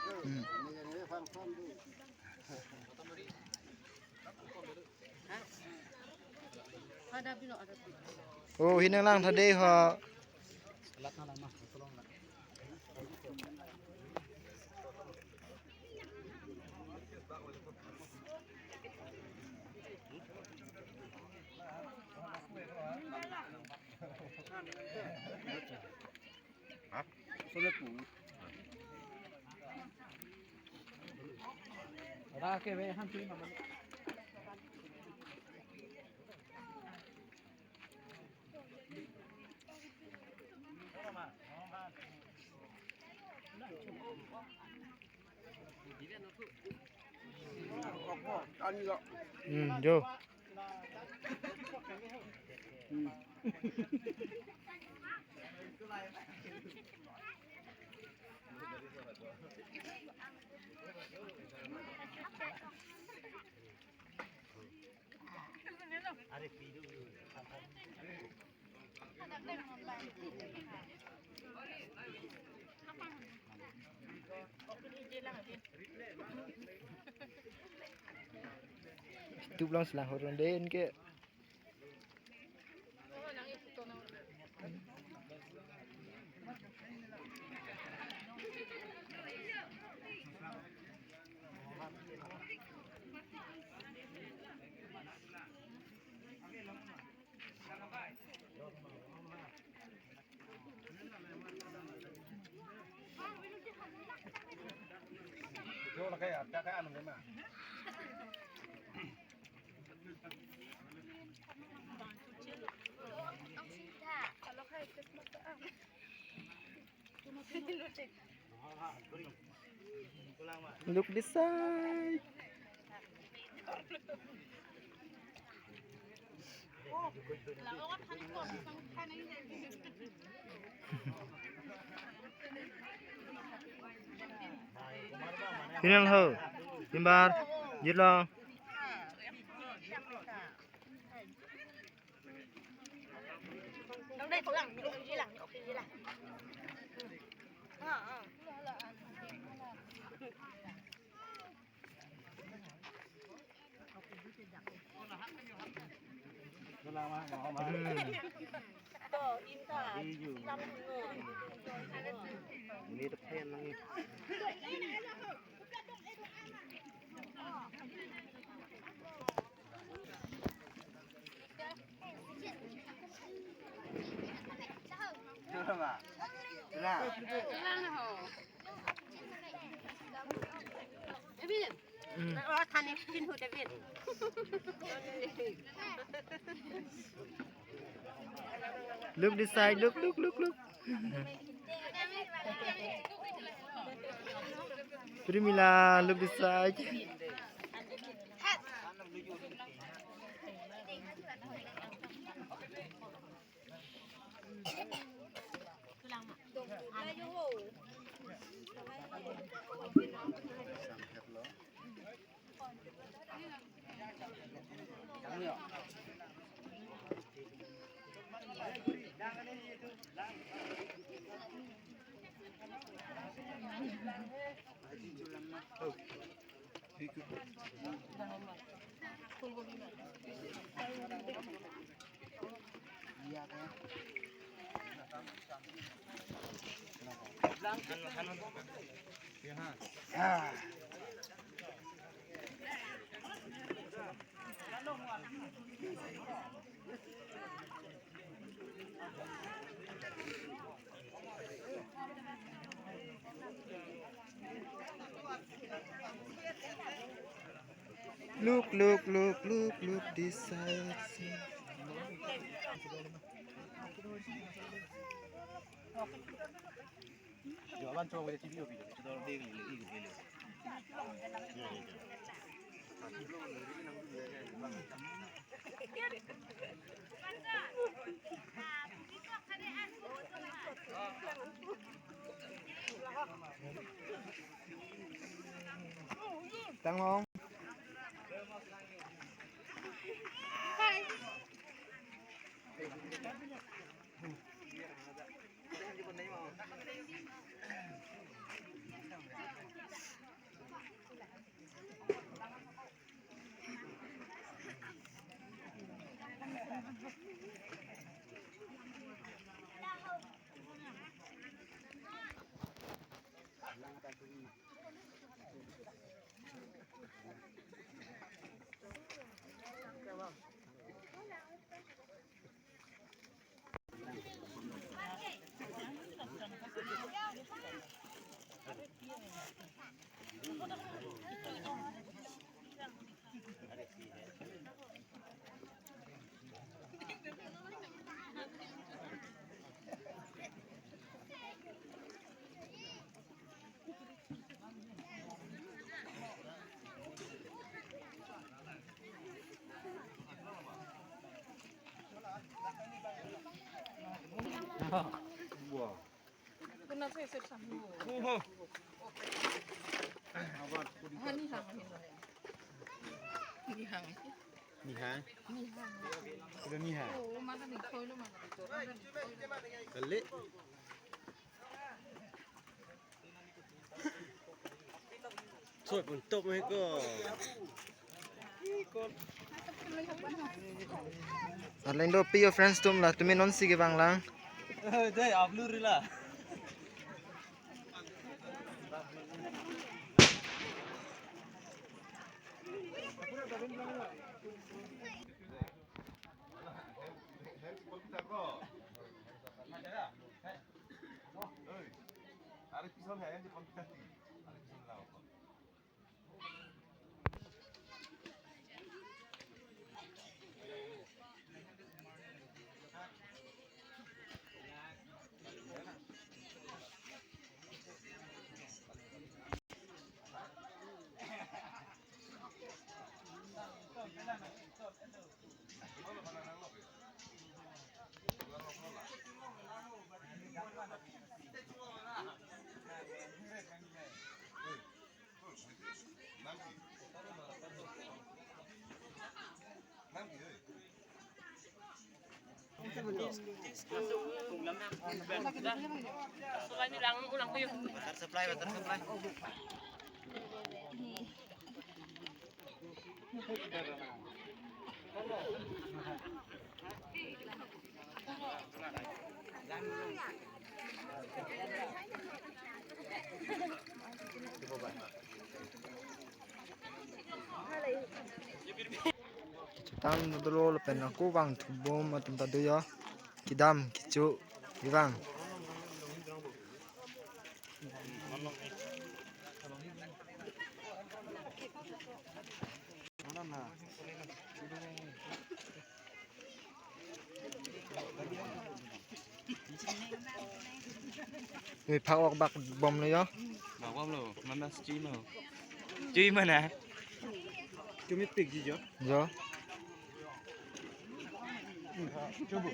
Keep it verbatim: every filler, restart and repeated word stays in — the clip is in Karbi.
Hmm. Oh, hinang lang tadi ha. Hmm, jo. Stup lang selang horon den ke. Look this side. Hinang ho, timbar, jirlo. Look this side, look, look, look, look. Primila, look this side. Look, look, look, look, look this side. Tang long. Wow. Kuna se se sam. Oho. Hani hang hin lo ya. Ni hang. Ni hang. Ni hang. Sudah ni hang. Oh, mana ni koi lo mana ni koi lo. Balik. Soi pon top mai ko. Aleng do pi yo friends atum, la tumi non si kevang lang. Jai ablu rila. Water supply, water supply. Chetang dolo lapen ako vangthu bom atum ta do yo. Kedam kecho kevang. Oi, phak ok bak bom lo yo. Bak bom lo, mama stream lo. Stream mana? Kami tik ji jo. Jo. Coba.